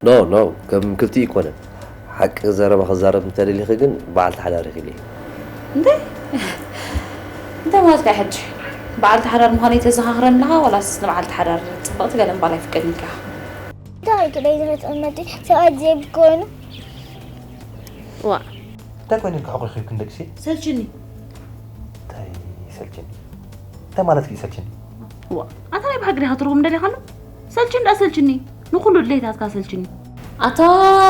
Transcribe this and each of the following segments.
ኖ ኖ፣ ከም ክልቲኡ ኣይኮነን። ሓቂ ዘረባ ክዛረብ እንተደሊኺ ግን በዓልቲ ሓዳር ኢኺ ኢለ። እንታይ? እንታይ ማለትካ ሕጂ? በዓልቲ ሓዳር ምዃነይ ተዘኻኽረኒ ኣለኻ ዋላስ ንበዓልቲ ሓዳር ጽብቕቲ ገለ ምባል ኣይፍቀድን ኢኻ? እንታይ ግደይ ዝመጽእ መዲ ሰብኣይ ዘይብኮኑ? ዋ። እንታይ ኮይኑ ኢልካ ሕቑኺ ኺብክን ደቅሲ? ሰልችኒ። እንታይ ሰልችኒ? እንታይ ማለት እዩ ሰልችኒ? ዋ፣ ኣታ ናይ ብሓቂ ዲኻ ትርጉም ደሊኻ ኣሎ? ሰልችኒ ደኣ ሰልችኒ። ንኹሉ ድሌታትካ ሰልችኒ። ኣታ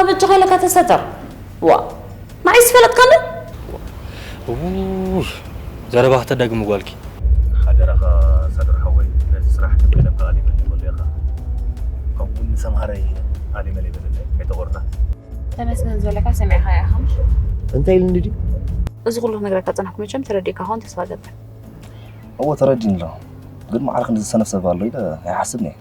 በጃኻ ኢለካ ተሰተር። ዋ፣ ንዓይ ዝፈለጥካኒ? ውይ፣ ዘረባ ከተዳግሚ ጓልኪ። ሓደራኻ ሳድር ሓወይ፣ ነዚ ስራሕ ትብለካ ኣሊመኒ ይበሉ ኢኻ። ከምኡ እውን ንሰምሃረይ ኣሊመኒ ይበለለይ፣ ኣይተቖርና። ተመስገን ዝበለካ ሰሚዕካ ኢኻ። እንታይ ኢልኒ ድዩ? እዚ ኩሉ ክነግረካ ዝጸናሕኩ መቸም ተረዲእካ ክኸውን ተስፋ እገብር። እወ ተረዲእኒ ኣሎ፣ ግን ማዕረ ክንዲ ዝሰነፍ ሰብ ኣሎ ኢለ ኣይሓስብን እየ።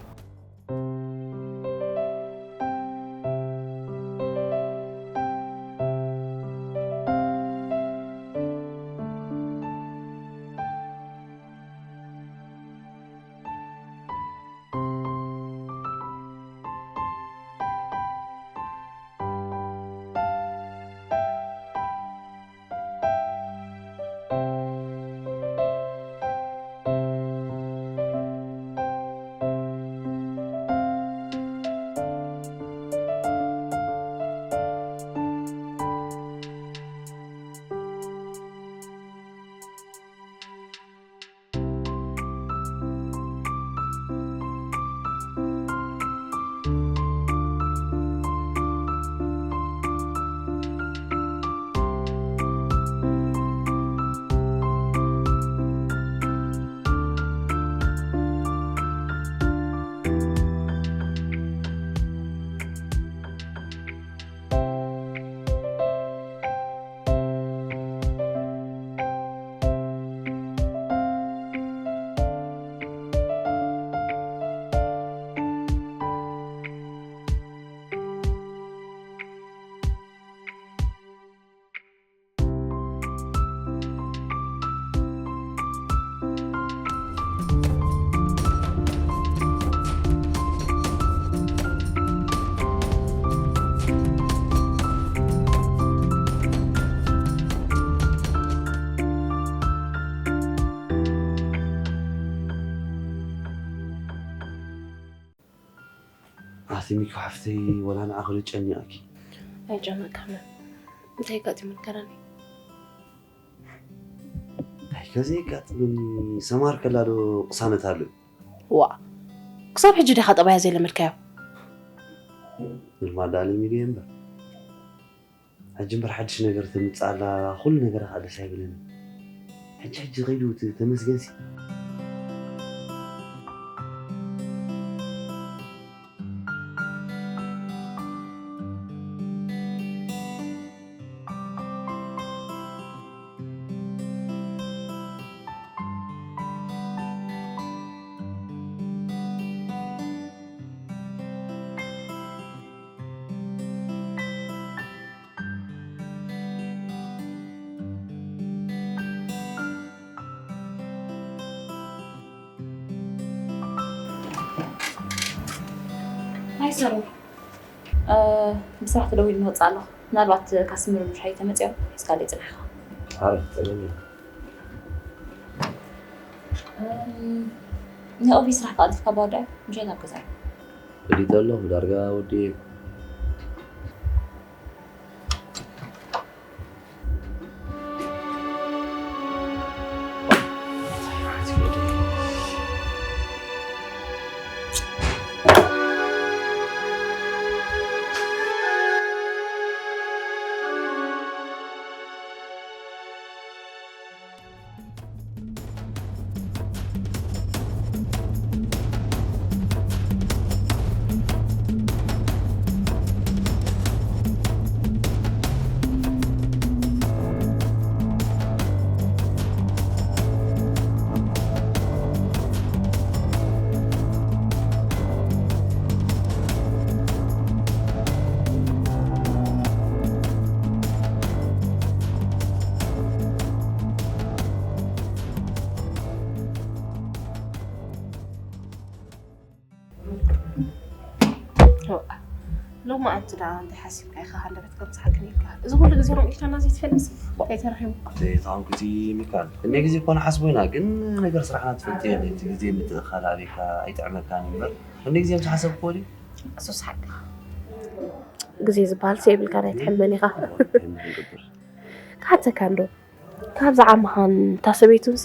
ኣቲ ሚኪ ሓፍተይ፣ ወላ ንዓኺ ዶ ጨኒቐኪ? ኣይጨነቕካን። እንታይ ኣጋጢሙ ንገረኒ። እንታይ ከ ዘየጋጥመኒ? ሰማር ከላ ዶ ቅሳነት ኣሎ? ዋ፣ ክሳብ ሕጂ ዲኻ ጠባያ ዘይለመድካዮ? ኖርማል ደኣ ለሚደዮ እምበር። ሕጂ እምበር ሓድሽ ነገር ተምጽእ ኣላ፣ ኩሉ ነገራ ከኣ ደስ ኣይብለኒ። ሕጂ ሕጂ ከይዱ እቲ ተመስገንሲ። ናይ ሰሩ፣ እ፣ ብስራሕ ተደዊሉ ንወፅእ ኣለኹ። ምናልባት ካስምር ምሻይ ተመፅኦም ሒዝካለይ ፅናሕኻ። ኣረ፣ ጸገም የለን። እም፣ ናይ ኦፊስ ስራሕ ተቐልጢፍካ ባዶ ምሻይ ናብ ገዛ። ፈሊጠ ኣለኹ፣ ዳርጋ ወዲኤ። ሎማዓንቲ ደኣ እንታይ ሓሲብካ ኢኻ ሃንደበት ከምጽሓክን ኢልካ? እዚ ኩሉ ግዜ ከምኡ ኢልካና ዘይትፈልጥሲ? እንታይ ተረኺቡ? ዘይተሃንኩቲ ሚካል። እነ ግዜ እኮ ንሓስቦ ኢና፣ ግን ነገር ስራሕና ትፈልጥዮ፣ እቲ ግዜ ምትእኻል ኣበይካ ኣይጥዕመካን እዩ እምበር፣ እነ ግዜ ምስ ሓሰብክዎ ድዩ? እሱስ ሓቅኻ። ግዜ ዝበሃል ሰ የብልካን ኣይትሕመን ኢኻ። እንታይ ንገብር? ክሓተካ እንዶ፣ ካብዛ ዓመኻን እታ ሰበይቱንሲ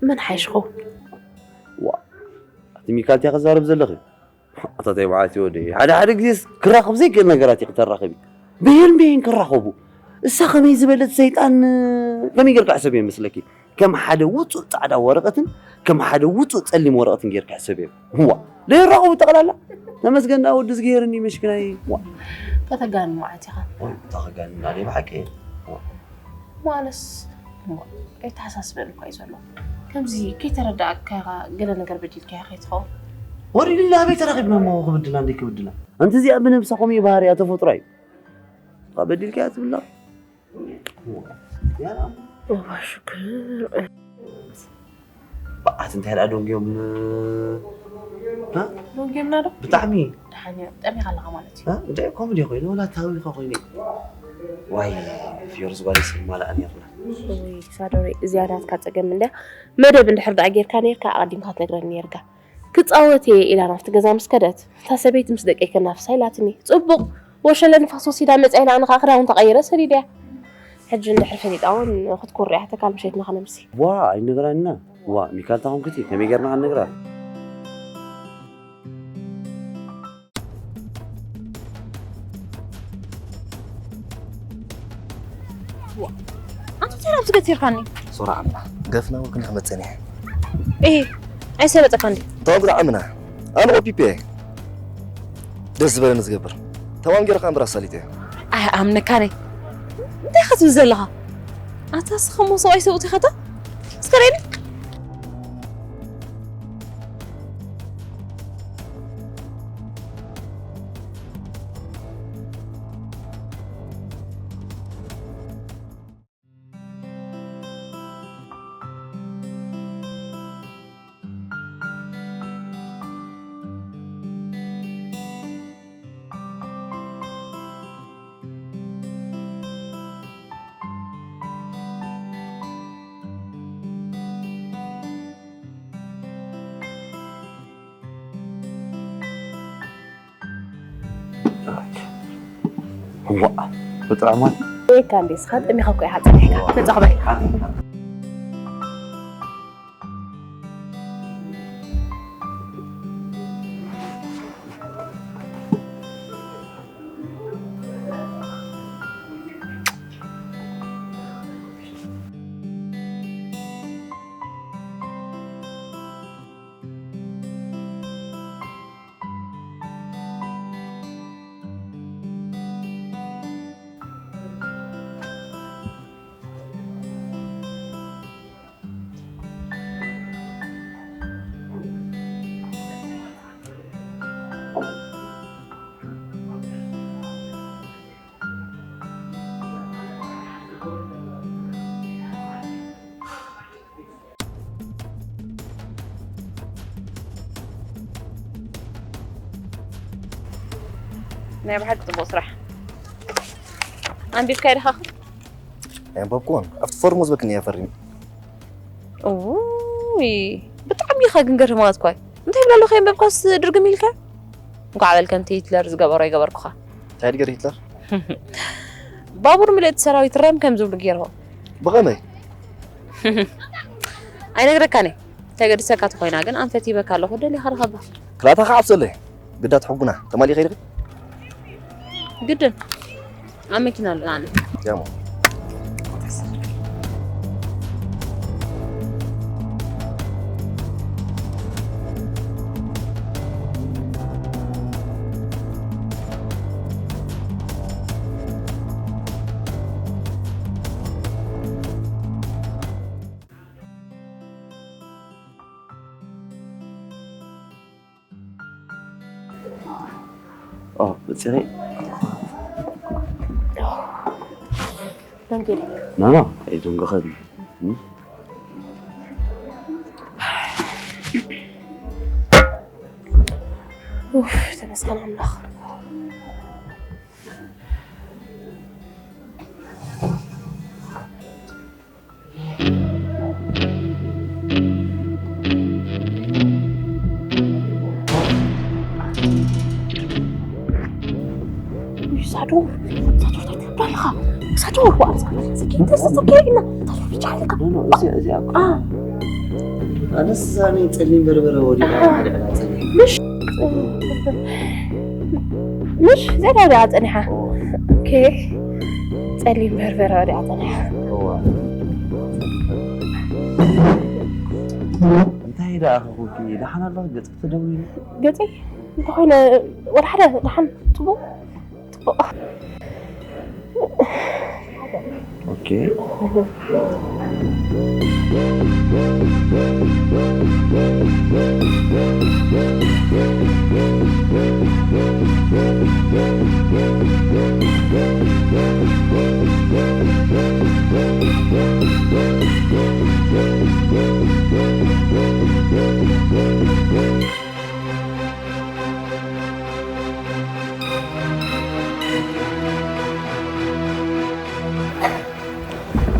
መን ሓይሽ ኸውን? ዋ፣ ኣቲ ሚካል እንታይ ክዛረብ ዘለኺ? ኣታ እንታይ በዓልቲ ወደይ፣ ሓደ ሓደ ግዜስ ክራኸብ ዘይክእል ነገራት እዩ ክተራኽብ እዩ። ብሄን ብሄን ክራኸቡ። እሳ ከመይ ዝበለት ሰይጣን፣ ከመይ ጌርካ ሕሰብ እየ መስለኪ? ከም ሓደ ውጹእ ጻዕዳ ወረቐትን ከም ሓደ ውጹእ ጸሊም ወረቐትን ጌርካ ሕሰብ እየ። ዋ፣ ዘይራኸቡ ጠቕላላ። ተመስገን ደኣ ወዲ ዝገየርኒ መሽክናይ። ዋ። ከተጋኒ መዓት ኢኻ። ኦይ፣ እታ ከጋኒ ናይ ብሓቂ እየ። ዋ። ማለስ፣ እሞ፣ ኣይተሓሳስበን እኳ እዩ ዘሎ። ከምዚ ከይተረዳእካ ኢኻ ገለ ነገር በዲልካያ ከይትኸውን። ወሪድላ ኣበይ ተራኺብና እሞ ክብድላ እንዴ ክብድላ? ኣንቲ እዚኣ ብነብሳ ከምኡ እዩ ባህሪያ ተፈጥሮ እዩ። እኻ በዲልካያ ትብላ? ያላ። እዋ ሽክር። በዓት እንታይ ደኣ ደንጉዮም፣ እ? እ? ደንጉዮምና ዶ? ብጣዕሚ። ደሓን እዮም። ጠሚኻ ኣለኻ ማለት እዩ። እ? እንታይ ኮሜዲ ኮይኑ፣ ወላ ታዊኻ ኮይኑ። ዋይ፣ ፊዮርዝ ጓል ይስማላ ነርና። ውይ፣ ሳዶረይ፣ እዚኣ ናትካ ጸገም እንድያ። መደብ እንድሕር ደኣ ጌርካ ኔርካ፣ ኣቐዲምካ ትነግረኒ ኔርካ። ክጻወት እየ ኢላ ናብቲ ገዛ ምስ ከደት፣ እታ ሰበይቲ ምስ ደቀይ ከናፍሳ ኢላትኒ። ጽቡቕ፣ ወሸለ ንፋስ ወሲዳ መጽያ ኢላ፣ ኣነ ኸኣ ክዳውንታ ቀይረ ሰዲደያ። ሕጂ እንድሕር ፈሊጣ እውን ክትኩርያ ተካል ምሸትና ክነምሲ። ዋ፣ ኣይነግራንና። ዋ፣ ሚካል ታኹም ክቲ፣ ከመይ ጌርና ክንነግራ? ኣንተ ተራ ብትገት ይርካኒ። ሶራ ዓምና፣ ገፍና ወክን ከመጸን እየ። ኤ፣ ኣይሰለጠካ እንዲ? ተወግዳ ዓምና፣ ኣነ ኦፒፔ። ደስ ዝበለኒ ዝገብር። ተማም ጌርካ እምበር ኣሳሊጠ። ኣይ፣ ኣምነካነ። እንታይ ክትብል ዘለኻ? ኣታ ስኻ ሞ ሰብኣይ ሰብኡት ኢኻ ታ? እስከ ርኤኒ። ዋእ፣ ብጣዕሚ። እካ እንዴ፣ ስኻ ጠሚኻ እኮ ኢኻ ጸኒሕካ። መጻኹ በል። ናይ ብሓቂ ጽቡቕ ስራሕ። ኣንቢብካዮ ዲኻ? ኣየንበብኩዎን። ኣብቲ ፎርም ዝበክኒ እያ ፈሪሙ። እውይ፣ ብጣዕሚ ኢኻ ግን ገርማት ኳይ። እንታይ ይብላ ኣለኹ የንበብካስ ድርግም ኢልካ? እንኳዕ በልከ፣ ነቲ ሂትለር ዝገበሮ ይገበርኩኻ። እንታይ ድገር ሂትለር? ባቡር ምልእቲ ሰራዊት ረም ከም ዝብሉ ገይርዎ። ብኸመይ? ኣይነግረካን እየ። እንታይ ገድሰካ ተኾይና ግን ኣንፈት ይበካ ኣለኹ፣ ደሊኻ ርኸባ። ክላታ ከዓ ኣብሰለይ። ግዳ ትሕጉና፣ ተማሊኸ ኢልኺ? ግድን። ኣብ መኪና ኣለና። ያሞ። ኦ፣ ብጽሪ። ደንጌ። ኖ፣ ኖ፣ ኣይደንገኸን። እም? ኡፍ፣ ተመስገን ኣምላኽ። ዶር ሳቶር እንታይ ትገብር ኣለኻ? ሳቶር ዋን ሳቶር ስኪ ተስስኪ እና ሳቶር ብቻ ኣለካ። እዚኣ ኣነስ እዛ ናይ ፀሊም በርበረ ወዲኣ ልዕላ ፀሊም ምሽ ምሽ ዘዳ ወዲኣ ፀኒሓ። ኦኬ፣ ፀሊም በርበረ ወዲኣ ፀኒሓ። እንታይ ደኣ ክኹኪ ደሓን ኣለኺ? ገጽ ክትደውዪ ገፂ እንተኾይነ ወደ ሓደ ደሓን ፅቡቕ ፅቡቕ ኦኬ።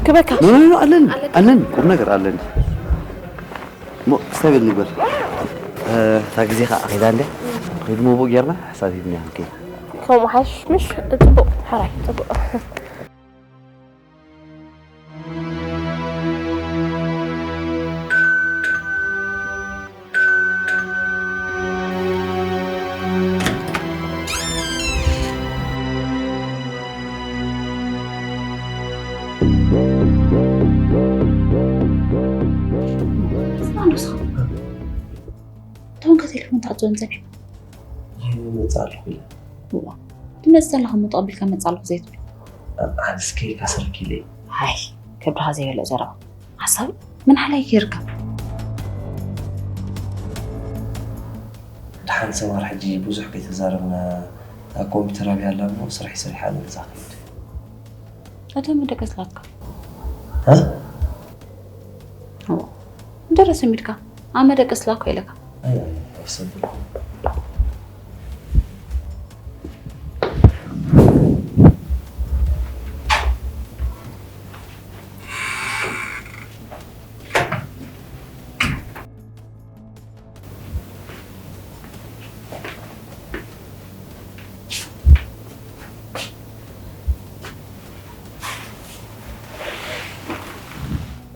ክበካ ኖ ኖ ኖ ኣለኒ ኣለኒ ቁም ነገር ኣለኒ። ሞ ክስታይ በል ንግበር። እታ ግዜ ከዓ ኣኺዳ እንደ ከይዱ መቦ ጌርና ሓሳብ ሂብና ክንከይድ። ከምኡ ሓሽ ምሽ ፅቡቕ ሓራይ ፅቡቕ እቶም ከ ቴሌፎን ተዓፅወን ፀኒሑ ይመፅእ ኣለኹ ኢለ እዋ ትመፅእ ዘለኻ እሞ ተቐቢልካ መፅእ ኣለኹ ዘይትብል ኣንስኪ ካሰርኪ ኢለ ሃይ ከብድኻ ዘይበልዕ ዘረባ ሓሳብ ምን ሓላይ ከይርካ ደሓን ሰማር ሕጂ ብዙሕ ከይተዛረብና ኣብ ኮምፒተር ኣብያ ኣላ እሞ ስራሕ ይሰሪሓ ንገዛ ክድ ቀደም ደቀስላትካ እንደ ረሰሚድካ ኣመ ደቀስላኮ ኢለካ ኣይሰብል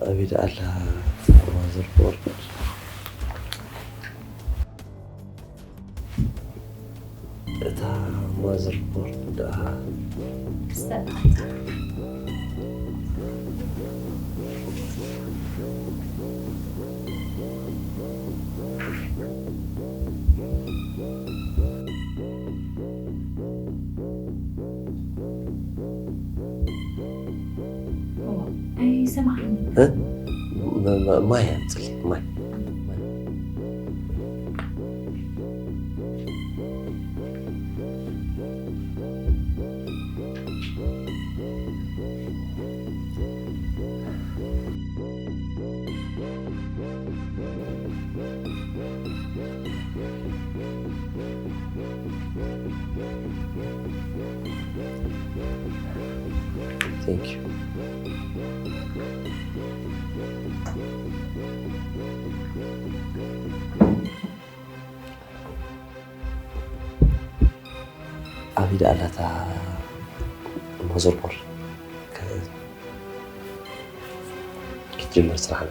ኣበይ ደኣ ኣላ ማዘር ቦርድ? እታ ማዘር ቦርድ ደኣ ኣይሰማዕን ማይ ኣምፅሊ ማይ Thank you. ኣበይ ደኣ ኣላ እታ ማዘርቦር? ክትጅምር ስራሕና።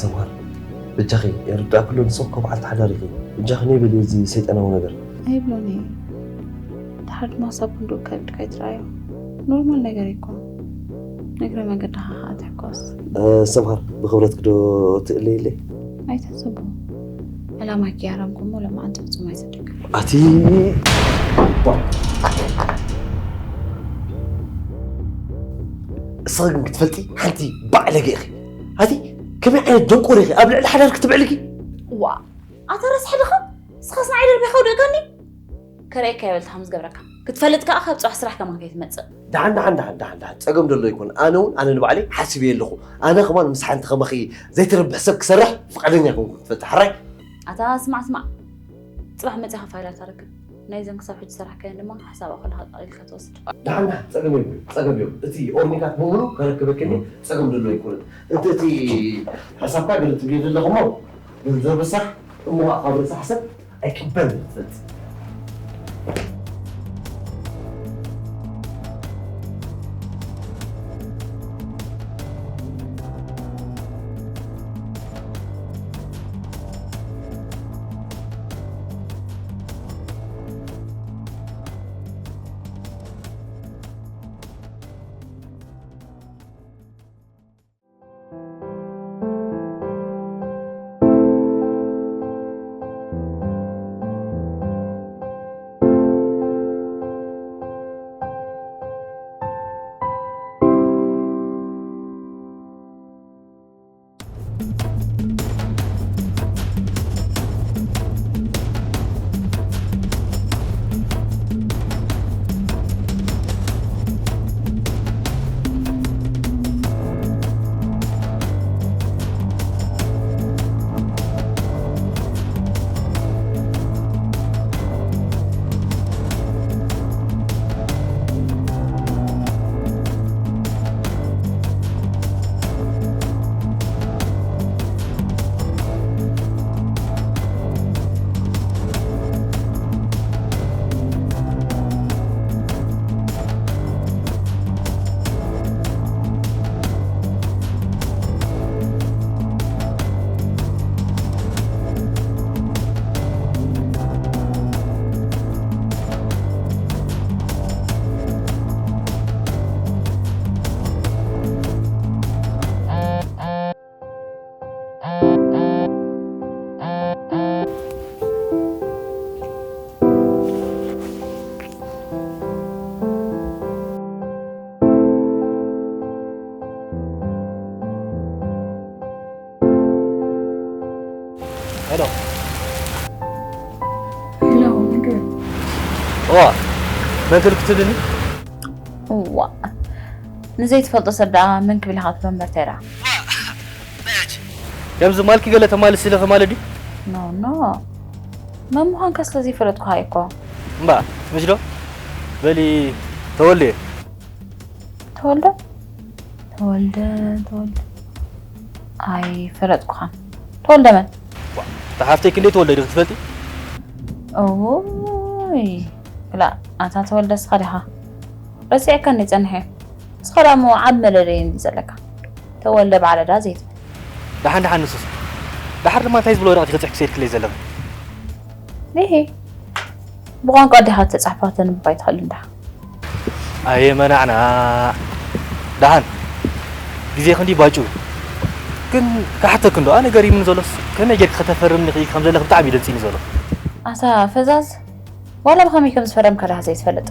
ሰማር ብጃኺ የርዳእክሎ ንስኺ እኮ በዓልቲ ሓዳር ኢኺ ብጃኺ ነይ በልዮ እዚ ሰይጣናዊ ነገር ኣይብሎን እየ ድሓር ድማ ሳብ ክንድኡ ከቢድካ ኣይትረኣዮ ኖርማል ነገር እኮ ንእግረ መገድኻ ከዓ ትሕጎስ ሰምሃር ብኽብረትኪ ዶ ትእለይለይ ኣይተስቡ ዕላማ ኪያራም ኮሞ ለማዓንቲ ፍጹም ኣይሰደግፍ ኣቲ እስኺ ግን ክትፈልጢ ሓንቲ ባዕለገ ኢኺ ኣቲ ከመይ ዓይነት ደንቆር ኢኺ ኣብ ልዕሊ ሓዳር ክትብዕልኪ ዋ ኣታ ረስሕ ድኻ? ንስኻስ ንዓይ ደርቢኻ ውደቀኒ? ከርእየካ የበልትኻ ምስ ገብረካ ክትፈልጥ ከኣ ካብ ጽባሕ ስራሕ ከማን ከይትመጽእ። ደሓን ደሓን ደሓን ደሓን ደሓን ጸገም ደሎ ይኮን። ኣነ እውን ኣነ ንባዕለይ ሓሲበ ኣለኹ። ኣነ ከማን ምስ ሓንቲ ከማኺ ዘይትርብሕ ሰብ ክሰርሕ ፍቃደኛ ኮንኩ ክትፈልጥ ሓራይ። ኣታ ስማዕ ስማዕ፣ ጽባሕ መጺኻ ፋይላት ኣረክብ። ናይዘን ክሳብ ሕጂ ዝሰራሕካየን ድማ ሓሳብ ኣኸልካ ጠቕሊልካ ትወስድ። ደሓን ደሓን ጸገም የብሉን ጸገም የብሉን። እቲ ኦርኒካት ብምሉ ከረክበክኒ ጸገም ደሎ ኣይኮነን። እቲ እቲ ሓሳብካ ገለ ትብልዮ ዘለኹሞ ግን ዘበሳሕ እሞ ካብ ርእሲ ሓሰብ ኣይቅበል ትፈልጥ። ሄሎ። ሄሎ፣ መን ክብል? ዋ፣ መን ክብል ክትብልኒ? ዋ፣ ንዘይትፈልጦ ሰብ ደኣ መን ክብል ኢኻ ትብሎ እምበር እንታይ ደኣ? ከምዚ ማልኪ ገለ ተማልስ ኢለኺ ማለት ድዩ? ኖ፣ ኖ። መን ምዃንካ ስለ ዘይፈለጥኩኻ እየ እኮ። እምባ፣ ትምሽ ዶ? በሊ፣ ተወልደ እየ። ተወልደ? ተወልደ፣ ተወልደ። ኣይፈለጥኩኻን። ተወልደ መን? ዋ፣ እታ ሓፍተይ ክንደይ ተወልደ ዲኺ ትፈልጢ? እውይ፣ ክላእ፣ ኣታ ተወልደ ንስኻ ዲኻ? ረሲዕካ እንደ ጸንሐ። ንስኻ ደኣ እሞ ዓቢ መለለዪ እንዲ ዘለካ። ተወልደ በዓል ዕዳ ዘይትብል። ደሓን ደሓን ንሱስ። ደሓር ድማ እንታይ ዝብሎ ወረቐት ኢኺ ጽሒፍኪ ሰይድክለይ ዘለኺ? እሂ፣ ብቋንቋ ኣዴኻ እተጻሕፋ ከተንብባ ኣይትኽእልን ዲኻ? ኣየ መናዕና። ደሓን ግዜ ክንዲ ባጭው። ግን ክሓተኪ እንዶ፣ ኣነ ገሪሙኒ ዘሎስ ከመይ ጌርኪ ከተፈርምኒ ኢኺ ከም ዘለኺ ብጣዕሚ እዩ ደንጺኒ ዘሎ። ኣታ ፈዛዝ፣ ዋላ ብኸመይ ከም ዝፈረምካ ዲኻ ዘይትፈልጥ?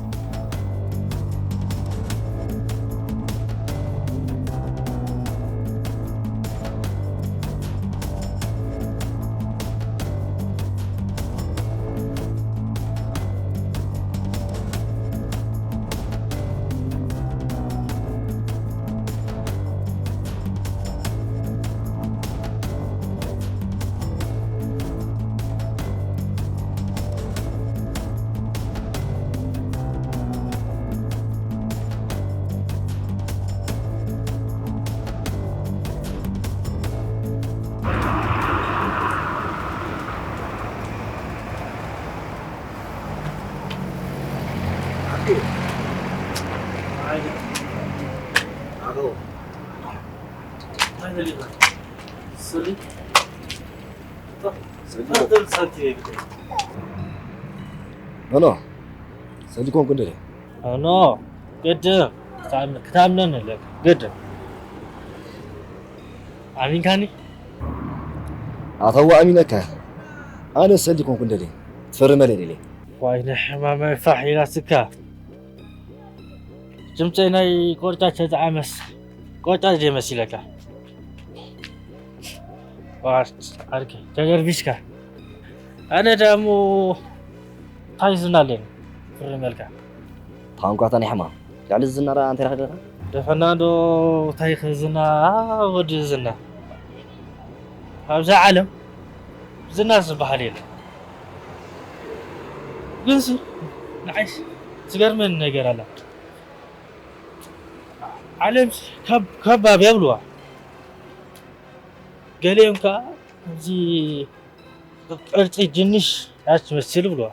ኖ፣ ኖ፣ ሰሊኮም ክንደይ? ኖ፣ ግድን ክትኣምነኒ ኣለካ። ግድን። ኣሚንካኒ? ኣታዋ ኣሚነካ። ኣነ ሰሊኮም ክንደይ? ትፈርመለይ ኢለ። ዋይ፣ ንሕማመይ ፋሕ ኢላትካ። ድምፀይ ናይ ቆርጫ ተጠዓመስ፣ ቆርጫ ድየ መሲለካ? ዋት ዓርከይ ተገርቢስካ። ኣነ ዳሞ እንታይ ዝና ኣለኒ ክፍርመልካ። ቋንቋ ተኒሕማ ልዕሊ ዝና ደኣ እንታይ ረኺብካ? ደፈና ዶ እንታይ ከ ዝና ወዲ ዝና። ኣብዛ ዓለም ዝና ዝበሃል የለን። ግንሲ ንዓይስ ዝገርመኒ ነገር ኣላ። ዓለም ካብ ከባብ የብልዋ። ገሊኦም ከኣ ከምዚ ቅርጺ ድንሽ እያ ትመስል ይብልዋ።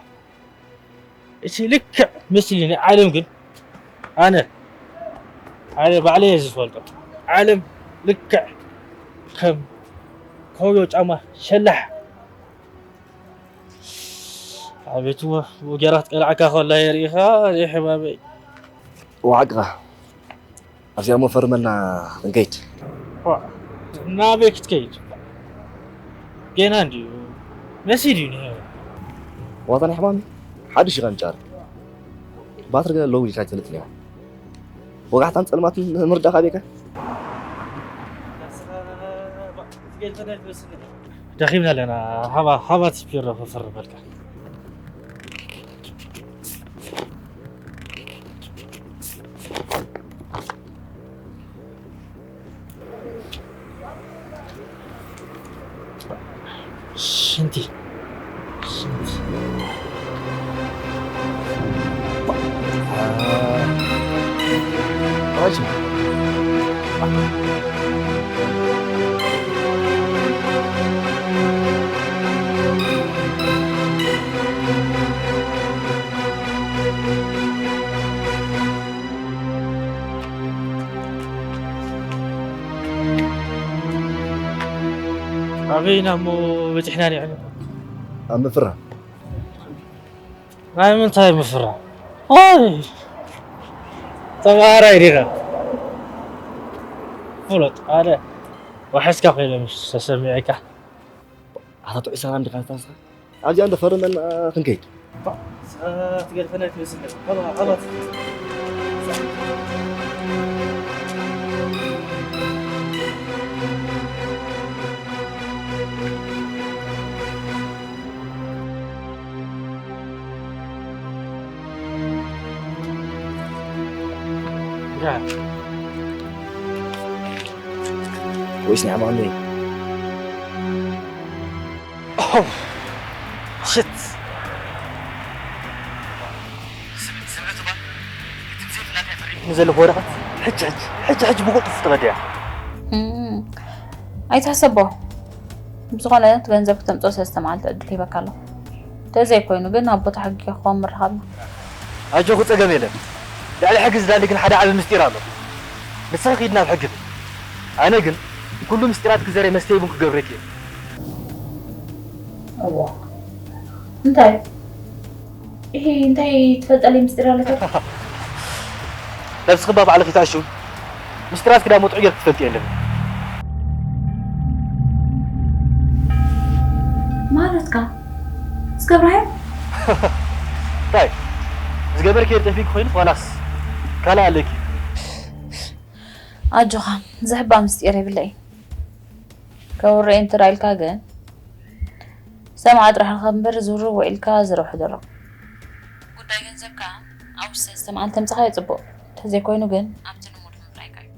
እቲ ልክዕ ምስሊ ናይ ዓለም ግን ኣነ ኣነ ባዕለይ እየ ዝፈልጦ። ዓለም ልክዕ ከም ከውዮ ጫማ ሸላሕ። ኣቤት እወ፣ ብኡ ጌራ ክትቀልዓካ ከላ የርኢኻ ዘይሕባበይ። ዋዕቅኻ ኣብዚኣ እሞ ፈርመልና ክንከይድ። ዋ፣ ናበይ ክትከይድ? ጌና እንድዩ መሲ ድዩ ንሄ? ዋታ ናይ ሕማሚ ሓድሽ ኢኻ ንጫር። ባትሪ ገለ ሎው ኢልካ ኣይትፈልጥን ኢኻ። ወጋሕታን ጸልማትን ምርዳእ ካበይ ከ? ደኺምና ኣለና። ሃባ፣ ሃባ ቲፒሮ ክፈርመልካ። ሽንቲ። ሽንቲ። ረጅም። ኣበይና እሞ በጺሕና ኒዕና? ኣብ ምፍራም። ናይ ምንታይ ምፍራም? ኣይ! ተምሃራይ ዲኻ? ፍሉጥ፣ ኣነ ዋሕስካ ኮይነ ምስ ተሰሚዐካ። ኣታ ጥዑይ ሰላም ዲኻ ንስኻ? ኣብዚኣ እንዶ ፈርመና ክንከይድ። ትገድፈና ትመስል። ሃባ፣ ሃባ። ወይስ ናይ ኣማኑኤል? ኦው፣ ሽት። ስምዕቲ ጓል፣ እቲ ብዘይ ፍላጥ ፈሪምኒ ዘለኹ ወረቐት ሕጂ፣ ሕጂ፣ ሕጂ፣ ሕጂ ብቕልጡፍ ፍጠረለያ። እም፣ ኣይትሕሰቦ። ብዝኾነ እቲ ገንዘብ ክተምጽኦ ሰለስተ መዓልቲ ዕድል ሂበካ ኣለኹ። እንተዘይኮይኑ ግን ኣብ ቦታ ሕጊ ክኸውን ምርኻብና። ኣጆኺ፣ ጸገም የለን። ልዕሊ ሕጊ ዝላሊ ግን ሓደ ዓቢ ምስጢር ኣሎ። ንስኺ ኪዲ ናብ ሕጊ። ኣነ ግን ኩሉ ምስጢራት ክዘረይ መስተይ ቡን ክገብረኪ እየ። እዋ። እንታይ? እሂ፣ እንታይ ትፈልጠለይ ምስጢር ኣለካ? ነብስኺ እባ ባዕልኺ ተኣሽው። ምስጢራትኪ ዳሞ ጥዑይ ጌርኪ ትፈልጢ የለን። ማለትካ? ዝገብራዮ? እንታይ? ዝገበርክዮ ጠፊእኪ ኮይኑስ ዋላስ ካልእ ኣለኪ? ኣጆኻ፣ ዝሕባ ምስጢር የብለይ። ከውርኤ እንተ ኢልካ ግን፣ ሰምዓ ጥራሕ ኢኻ እምበር ዝውር ውዒልካ ዝረብሑ ደሎ። ጉዳይ ገንዘብ ከኣ ኣብ ውሽጢ ሰለስተ መዓልቲ ተምጻኻዮ ጽቡቕ። እንተዘይኮይኑ ግን ኣብቲ ልሙድ ምምራይካ እዩ።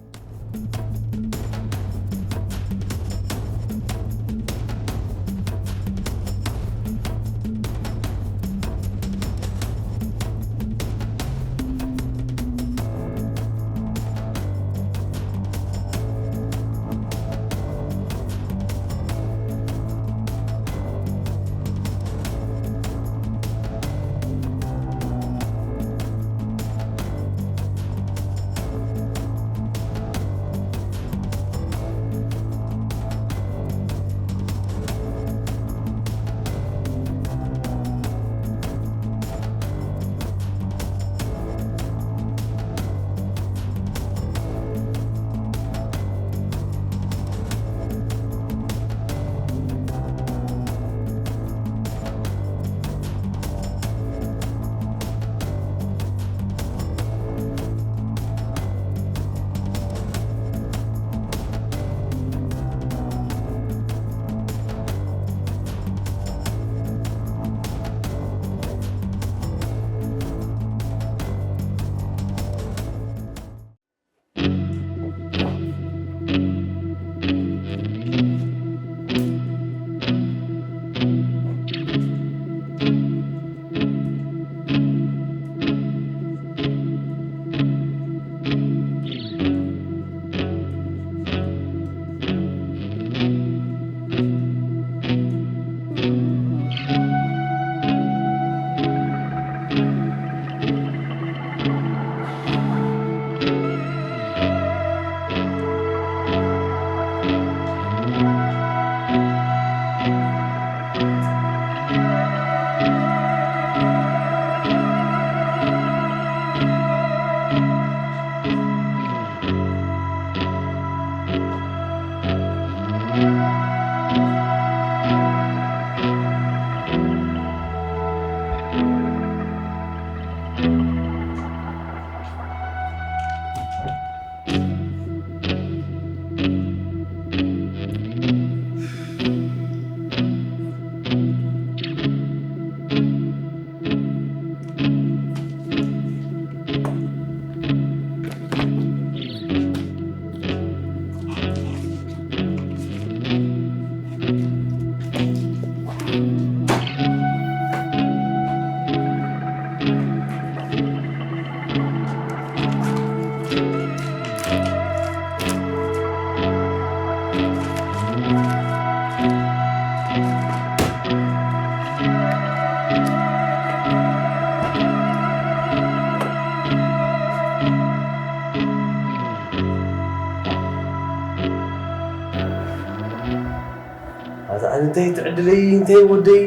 ኣነ እንታይ ትዕድለይ እንታይ ወደይ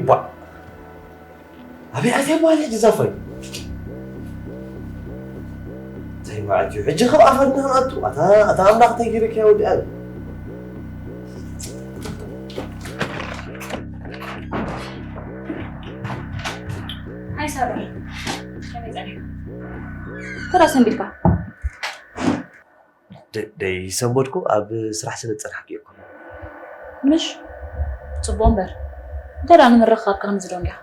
ባ ኣበይ ኣትያ በሃል ሕጂ ዛፋይ እንታይ ማለት እዩ ሕጂ ካብ ኣፈና ኣቱ ኣታ ኣታ ኣምላኽ እንታይ ገይረካ ወዲ ኣነ ኣይሳራ ከመይ ጸኒሑ ተራ ሰንቢድካ ደይ ሰንበድኩ ኣብ ስራሕ ስለ ዝጸናሕኪ እኮ ምሽ ጽቡቕ እምበር እንታይ ደኣ ንምርኻብ ከምዚ ዶ እንዲኻ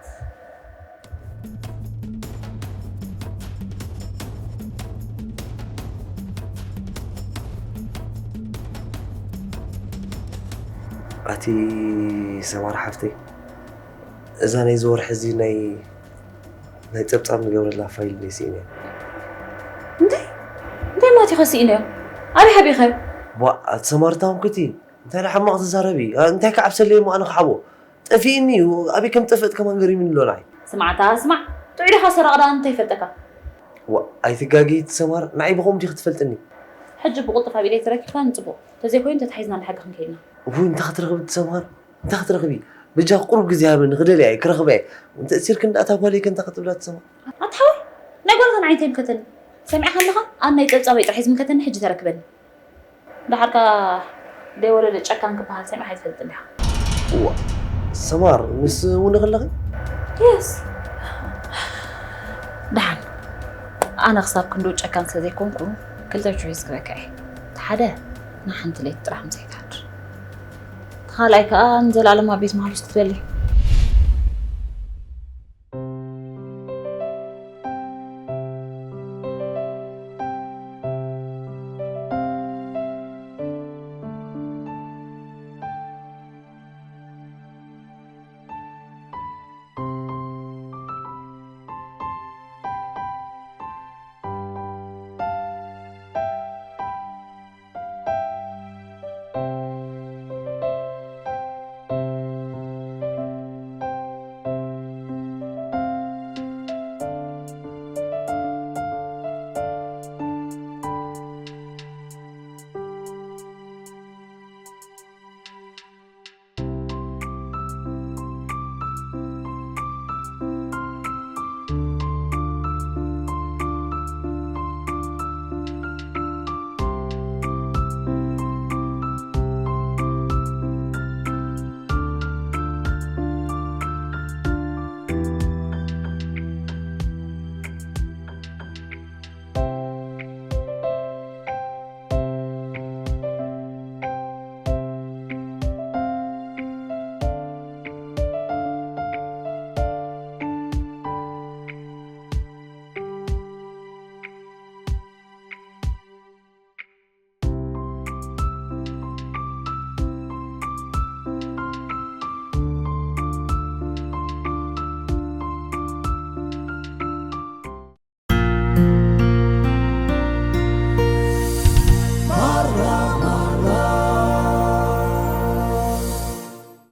ኣቲ ሰማር ሓፍተይ እዛ ናይ ዝወርሒ እዚ ናይ ናይ ጸብጻብ ንገብረላ ፋይል ነይ ስኢነ እንታይ እንታይ ማለት ኢኻ ስኢነዮ ኣበይ ሓቢኸ ዋ ኣቲ ሰማር ታውን ክቲ እንታይ ዳ ሕማቕ ትዛረቢ እንታይ ከዓብሰለይ እሞ ኣነ ክሓቦ ጠፊእኒ እዩ ኣበይ ከም ጠፍእት ከማን ገሪምኒ ኣሎ ንዓይ ስማዕታ ስማዕ ጥዑይ ዲኻ ሰራቕ ደኣ እንታይ ይፈልጠካ ዋ ኣይትጋጊ ትሰማር ንዓይ ብኸም ዲኺ ትፈልጥኒ ሕጂ ብቕልጡፍ ኣብ ኢደይ ተረኪብካ ንጽቡቕ ተዘይኮይኑ ተታሒዝና ንሕጊ ክንከይድና ውይ እንታይ ክትረኽቢ ትሰማር እንታይ ክትረኽቢ በጃ ቁሩብ ግዜ ሃበኒ ክደልያ እየ ክረኽባ እየ እንተ እሲርክ እንዳእታ ጓለይ ከንታ ክትብላ ትሰማር ኣትሓወይ ናይ ጓልካ ንዓይ እንታይ ምከተኒ ሰሚዕካ ኣለኻ ኣብ ናይ ጸብጻበይ ጥራሕ ዝምከተኒ ሕጂ ተረክበኒ ደሓርካ ደይወለደ ጨካን ክበሃል ሰሚዕካ ኣይትፈልጥን ዲኻ እዋ ሰማር ምስ እውን ከለኺ የስ ደሓን ኣነ ክሳብ ክንዱ ጨካን ስለ ዘይኮንኩ ክልተ ብሽሕ ዝክበካ እየ እቲ ሓደ ንሓንቲ ለይቲ ጥራሕ ምሳይ ትሓድር እቲ ካልኣይ ከዓ ንዘለኣለም ኣብ ቤት ማህሉስ ክትበሊ